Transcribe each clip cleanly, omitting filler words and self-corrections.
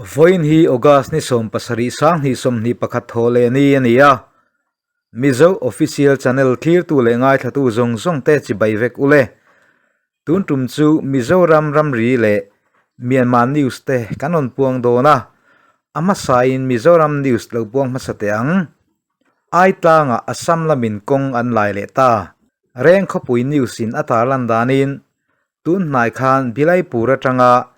Vawiin hi August ni 17 2021 thaw leh ni a ni a, Mizo Official Channel thlirtu leh ngaithlatu zawng zawng te chibai vek u le. Tun tum chu Mizoram ramri leh Myanmar News te kan rawn puang dawn a, a hmasain Mizoram News lo puang hmasa teh ang. Aitlangah Assam lamin kawng an lai leh ta. Reng khawpui News in a tarlan danin tun hnai khan Bilaipur atanga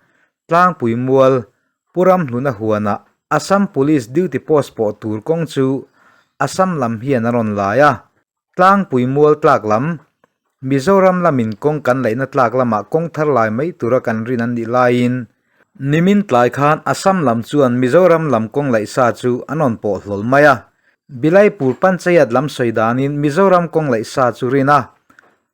Tlangpui mual Pu Ramhluna huanah Assam Police duty post pawh tur kawng chu Assam lam hian a rawn lai a. Tlangpui mual tlak lam, Mizoram lamin kawng kan laihna tlak lamah kawng thar lai mai tura kan rin an nih laiin nimin tlai khan Assam lam chuan Mizoram lam kawng laih sa chu an rawn pawh hlawl mai a. Bilaipur Panchayat lam sawi danin Mizoram kawng laih sa chu rin a,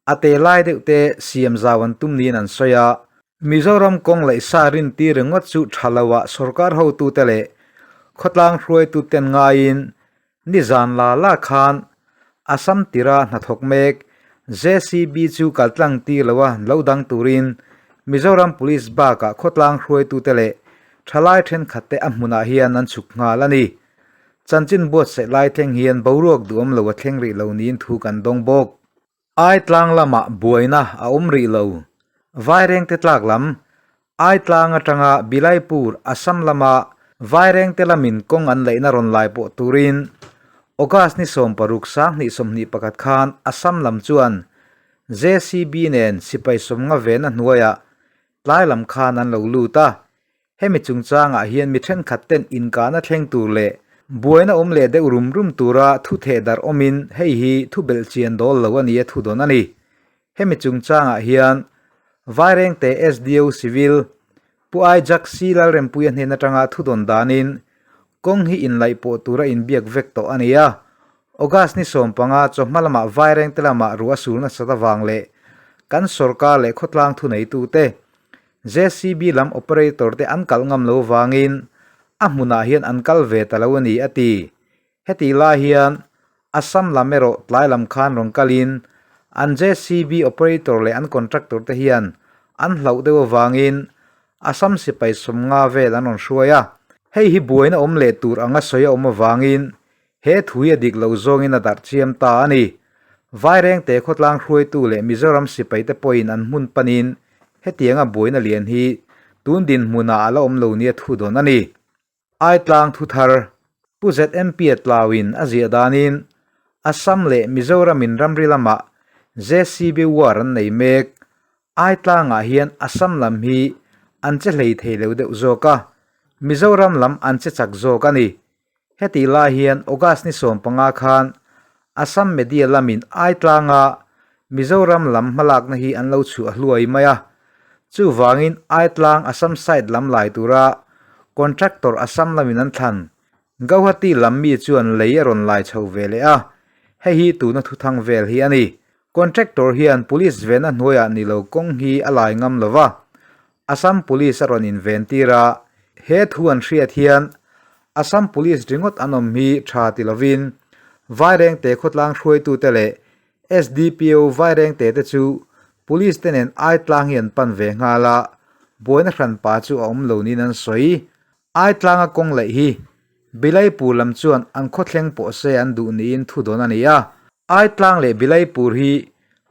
a te lai deuh te siam zau an tum niin an sawi a. Mizoram kawng leh sa rintir ringawt chu tha loah sorkar hotute leh khawtlang hruaituten ngaiin nizan la la khan Assam tira hnathawk mek JCB chu kaltlang tir loa lo dang turin Mizoram Police bakah khawtlang hruaitute leh thalai thenkhatte a hmunah hian an chhuk nghal a ni. Chanchin buatsaih lai thleng hian boruak duhawm lo a thleng rih lo niin thu kan dawng bawk. Aitlang lamah buaina a awm rih lo. Vairengte tlak lam, Aitlang atanga Bilaipur, Assam lama Vairengte lamin kawng an laihna rawn lai pawh turin August ni 16 2021 khan Assam lam chuan JCB nen sipai 50 vena hnuaiah tlai lam khan an lo lut a. Hemi chungchangah hian mi thenkhat ten inkahna thleng tur leh buaina awm leh deuh rum rum tura thu theh darh awmin hei hi thu belhchian dawl lo a ni a thu dawn a ni. Hemi chungchangah hian Vairengte SDO Civil Pu Isaac C Lalrempuia hnen atanga thu dawn danin kawng hi inlaih pawh tura inbiak vek tawh a ni a. August ni 15 chawhma lamah Vairengte lamah ruah a sul nasat avang leh kan sorkar leh khawtlang thuneitute JCB lam operator te an kalh ngam lo vangin a hmunah hian an kal ve ta lo a ni, a ti. Hetih lai hian Assam lam erawh tlai lam khan rawn kalin an JCB operator leh an contractor te hian an hlauh deuh avangin Assam sipai 50 vel an rawn hruai a. Hei hi buaina awm leh tur anga sawi a awm avangin he thu hi a dik lo zawngin a darh chiam ta a ni. Vairengte khawtlang hruaitu leh Mizoram sipaite pawhin an hmun panin hetianga buaina lian hi tun dinhmunah a la awm lo nia thu dawn a ni. Aitlang thuthar Pu ZMP a tlauin a ziah danin Assam leh Mizoramin ramri lamah JCB war an nei mek. Aitlangah hian Assam lam hi an che hlei thei lo deuh zawk a, Mizoram lam an che chak zawk a ni. Hetih lai hian August ni 15 khan Assam media lamin Aitlanga Mizoram lam hmalakna hi an lo chhuah hluai mai a. Chuvangin Aitlang Assam side lam lai tura contractor Assam lamin an thlan Gauhati lam mi chuan lei a rawn lai chho ve leh a, hei hi tuna thuthang vel hi a ni. Contractor hian police vena hnuaiah ni lo kawng hi a lai ngam lo va, Assam Police a rawn inventir a, he thu an hriat hian Assam Police ringawt an awm hi tha ti lovin Vairengte khawtlang hruaitute leh SDPO Vairengte te chu Police te nen Aitlang hi an pan ve nghal a, buaina hranpa chu a awm lo niin an sawi. Aitlanga kawng laih hi Bilaipur lam chuan an khawthleng pawh se an duh niin thu dawn a ni a. Aitlang leh Bilaipur hi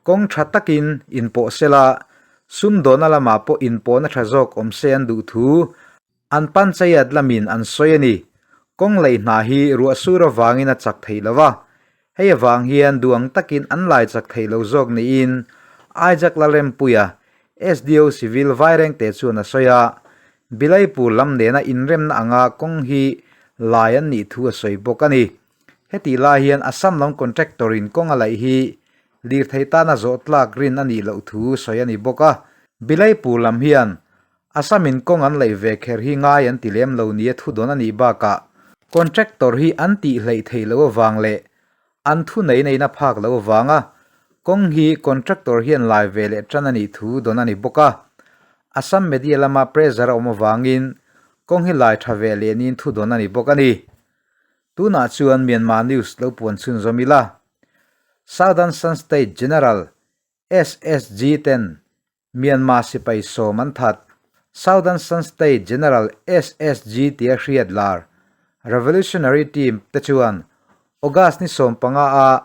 kawng tha takin inpawh sela, sumdawhna lamah pawh inpawhna tha zawk awm se an duh thu an Panchayat lamin an sawi a ni. Kawng laih hna hi ruah sur avangin a chak thei lo va, hei avang hian duh ang takin an lai chak thei lo zawk niin Isaac Lalrempuia, SDO Civil Vairengte chuan a sawi a. Bilaipur lam nena inremna anga kawng hi lai an nih thu a sawi bawk a ni. Hetih lai hian Assam lam contractor in kawng a laih hi lirthei tana zawh tlak rin a nih loh thu sawi a ni bawk a. Bilaipur lam hian Assam in kawng an laih ve kher hi ngai an ti lem lo nia thu dawn a nih bakah contractor hi an tih hleih theih loh avang leh an thu nei neina phak loh avanga kawng hi contractor hian lai ve leh tan a nih thu dawn a ni bawk a. Assam media lama pressure a awm avangin kawng hi lai tha ve leh niin thu dawn a ni bawk a ni. Tunah chuan Myanmar News lo puan chhunzawm ila. Southern Shan State General, SSG, ten Myanmar sipai sawm an that. Southern Shan State General, SSG, tia hriat lar Revolutionary Team te chuan August ni 15 a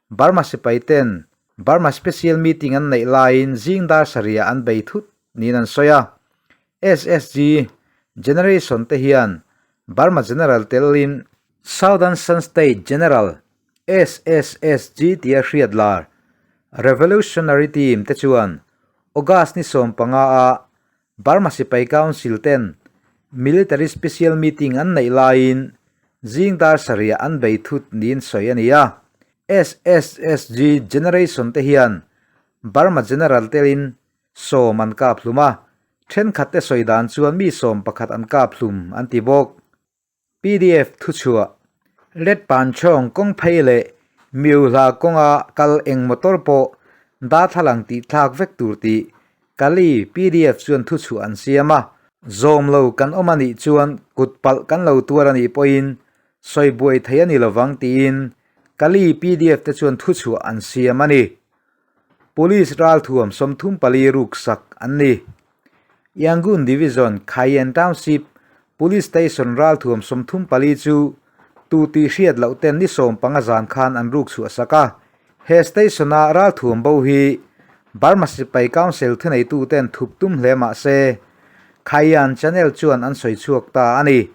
Burma sipai ten Burma Special Meeting an neih laiin zing dar sarih an bei thut niin an sawi a. SSG Generation te hian Burma General telin Southern Shan State General, SSSG, tia hriat lar Revolutionary Team te chuan August ni 15 a Burma Sipai Council ten Military Special Meeting an neih laiin zing dar sarih an bei thut niin sawi a ni a. SSSG Generation te hian Burma General telin 10 an kap hlum a, thenkhat te sawi dan chuan mi 11 an kap hlum an ti bawk. Pdf thuchhuah, Let Panchhawng kawng phei leh Miuhla kawnga kal eng motor pawh darthlalang tih thlak vek tur tih Kali pdf chuan thuchhuah an siam a. Zawm lo kan awm a nih chuan kut palh kan lo tuar a nih pawhin sawi buai thei a ni lovang tiin Kali pdf te chuan thuchhuah an siam a ni. Police ralthuam 34 ruk sak an ni. Yangon Division Khayen Township Police Station ralthuam 34 chu tu tih hriat loh ten ni 15 zan khan an ruk chhuah sak a. He station-a ralthuam bo hi Burma Sipai Council thuneitu ten thup tum hle mah se Khayan Channel chuan an sawi chhuak ta a ni.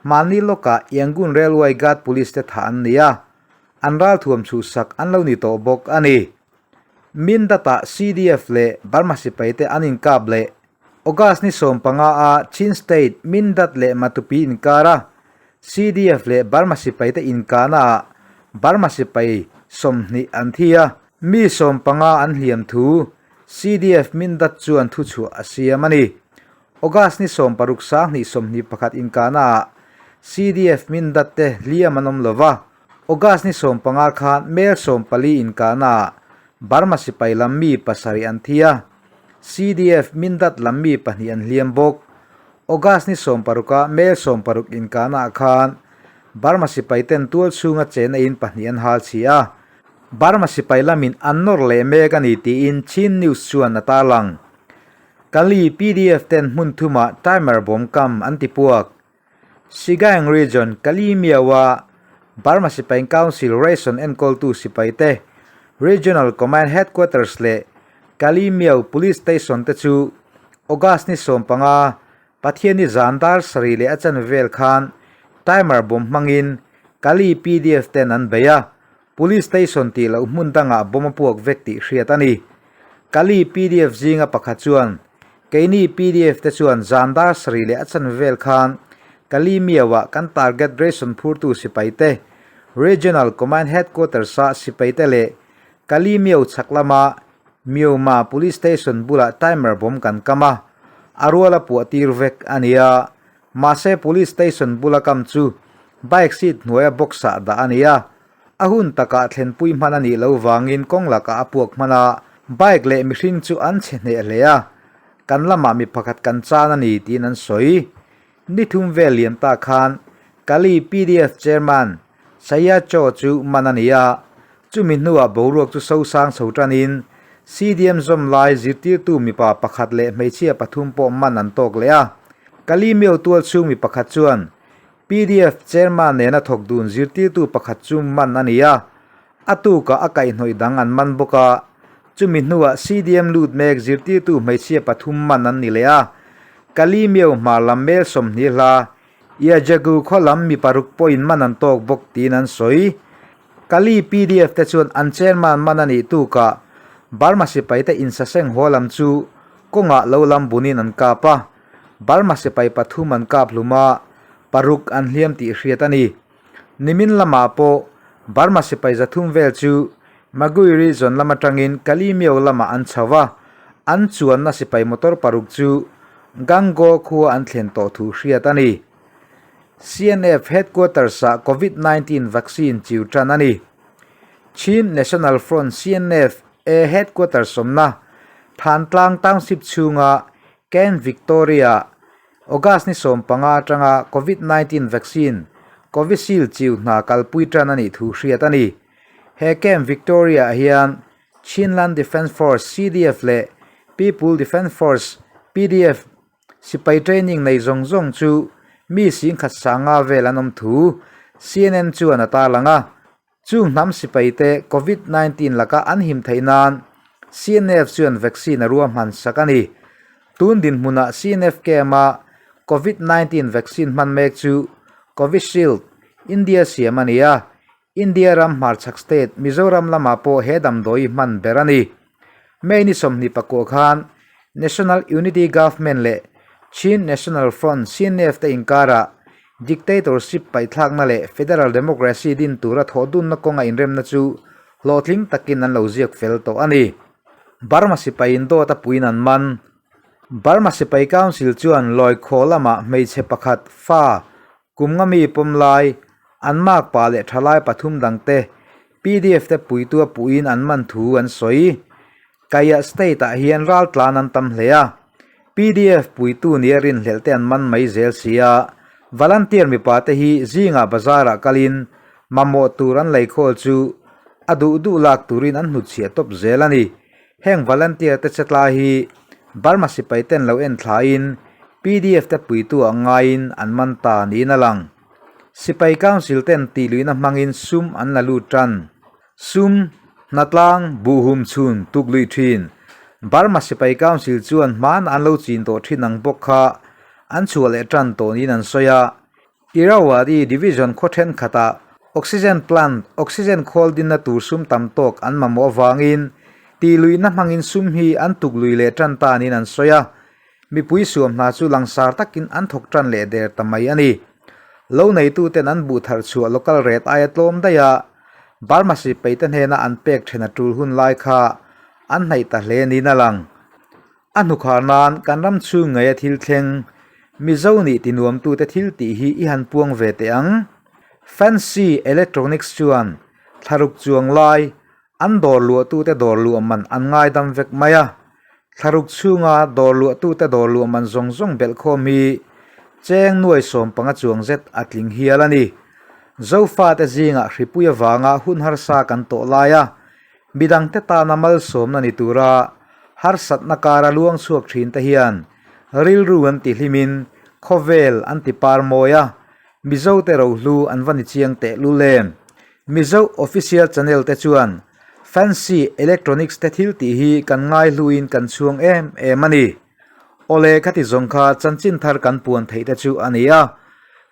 Mahni lawkah Yangon Railway Guard Police te thah an ni a, an ralthuam chhuhsak an lo ni tawh bawk a ni. Mindat-ah CDF leh Burma sipaite an inkap leh August ni 15 a Chin State Mindat leh Matupi inkara CDF leh Burma sipaite inkahnaah Burma sipai 20 an thi a, mi 15 an hliam thu CDF Mindat chuan thuchhuah a siam a ni. August ni 16 2021 inkahnaah CDF Mindat te hliam an awm lova, August ni 15 khan mel 14 inkahnaah Burma sipai lam mi 7 an thi a, CDF Mindat lam mi 2 an hliam bawk. August ni 16 a mel 60 inkahnaah khan Burma sipai ten tual chhunga chena in 2 an hal chhi a, Burma sipai lamin an nawr leh mek a ni tiin Chin News chuan a tarlang. Kali PDF ten hmun thumah timer bomb kam an ti puak. Sagaing Region Kalymyo-a Burma Sipai Council Ration enkawltu sipaite Regional Command Headquarters leh Kalymyo Police Station te chu August ni 15, Pathianni zan dar 7 leh a chan vel khan timer bomb hmangin Kali PDF ten an bei a, Police Station tih loh hmun dangah bomb a puak vek tih hriat a ni. Kali PDF zinga pakhat chuan, Keini PDF te chuan zan dar 7 leh a chan vel khan Kali Miau-ah kan target ration phurtu sipaite, Regional Command Headquarters-a sipaite leh Kali Miau chhak lama Myauma Police Station bulah timer bomb kan kam a, a rual a puah tir vek a ni a. Mahse Police Station bula kam chu bike seat hnuaia box ah dah a ni a, a hun takah thlenpui hman a nih lo vangin kawng lakah a puak hman a, bike leh mihring chu an chhe hneh hle a, kan lamah mi pakhat kan chan a ni tiin an sawi. Ni thum vel lian ta khan Kali PDF Chairman Saya Chaw chu man a ni a, chumi hnuah boruak chu sosang chho tanin CDM zawm lai zirtirtu mipa pakhat leh hmeichhia pathum pawh man an tawk leh a. Kali Myo tual chhung mi pakhat chuan PDF Chairman nena thawk dun zirtirtu pakhat chu man a ni a, a tukah a kaihhnawih dang an man bawk a, chumi hnuah CDM lut mek zirtirtu hmeichhia pathum man an ni leh a. Kali Myo hmar lam mel 20 hla Yajagu khaw lam mi paruk pawhin man an tawk bawk tiin an sawi. Kali PDF te chuan an chairman man a nih tukah Burma sipaite insaseng haw lam chu kawngah lo lam bunin an kap a, Burma sipai pathum an kap hlum a, paruk an hliam tih hriat a ni. Nimin lamah pawh Burma sipai 300 vel chu Magui region lam atangin Kali Myo lamah an chho a, an chuanna sipai motor paruk chu Gangaw khua an thlen tawh thu hriat a ni. CNF headquarters-ah Covid-19 vaccine chiu tan a ni. Chin National Front, CNF, A headquarters awmna Thantlang Township chhunga Camp Victoria August ni 15 atanga Covid-19 vaccine Covishield chiu hna kalpui tan a nih thu hriat a ni. He Camp Victoria-ah hian Chinland Defence Force, CDF, leh People Defence Force, PDF, Sipai training nei zawng zawng chu mi singkhat sanga vel an awm thu CNN chuan a tarlang a. Chung hnam sipaite Covid 19 laka an him theih nan CNF chuan vaccine a ruahman sak a ni. Tun dinhmunah CNF camp-a Covid 19 vaccine hman mek chu Covishield, India siam a ni a, India ram hmarchhak state Mizoram lamah pawh he damdawi hman ber a ni. May ni 20 pakua khan National Unity Government leh Chin National Front, CNF, te inkarah dictatorship paihthlakna leh federal democracy din tura thawh dunna kawnga inremna chu hlawhtling takin an lo ziak fel tawh a ni. Burma sipai in dawt a puiin an man. Burma Sipai Council chuan Lawikhaw lamah hmeichhe pakhat fa Kum nga mi pawm lai, an makpa leh thalai pathum dangte pdf te puitu a puhin an man thu an sawi. Kaya state ah hian raltlan an tam hle a, pdf puitu nia rinhlelh te an man mai zel si a, volunteer mipa te hi zingah bazar ah kalin mamawh tur an leikhawl chu a duh duh lak turin an hnutchhiah tawp zel a ni. Heng volunteer te chetla hi Burma sipai ten lo en thlain pdf te puitu ah ngaiin an man ta niin a lang. Sipai council ten tihluihna hmangin sum an la lut tan. Sum, hnatlang, buhhum chhun tuk luih thin. Burma sipai council chuan hmana an lo chin tawh thin ang bawk kha an chhuah leh tan tawh niin an sawi a. Irrawaddy Division khaw thenkhatah Oxygen Plant, Oxygen khawl dinna tur sum tam tawk an mamawh avangin tihluihna hmangin sum hi an tuk lui leh tan ta niin an sawi a. Mipui suam hna chu langsar takin an thawk tan leh der ta mai a ni. Lo neituten an buh thar chhuah local rate aia tlawm daih a, Burma sipaite hnena an pek then a tul hun lai kha an hnaih ta hle niin a lang. A hnukhar nan kan ram chhung ngeia thil thleng, Mizo nih tinuamtute thil tih hi i han puang ve teh ang. Fancy Electronics chuan thlaruk chuang lai an dawr luahtute dawr luah man an ngaidam vek mai a. Thlaruk chhunga dawr luahtute dawr luah man zawng zawng belhkhawm hi cheng nuai 15 chuang zet a tling hial a ni. Zofate zingah hripui avanga hun harsa kan tawh lai a, Midangte tana malsawmna ni tura harsatna kara luang chhuak thin te hian rilru an ti hlimin khawvel an ti par mawi a, Mizote rohlu an va ni chiang tehlul em? Mizo Official Channel te chuan Fancy Electronics te thil tih hi kan ngaihluin kan chhuang em em a ni. Awle khati zawng kha chanchin thar kan puan theih te chu a ni a,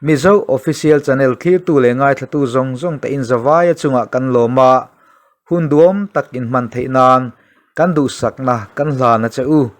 Mizo Official Channel thlirtu leh ngaithlatu zawng zawng te in zavaia chungah kan lawm a, hun duam tak in hman theih nan kan duhsakna kan hlan a che u.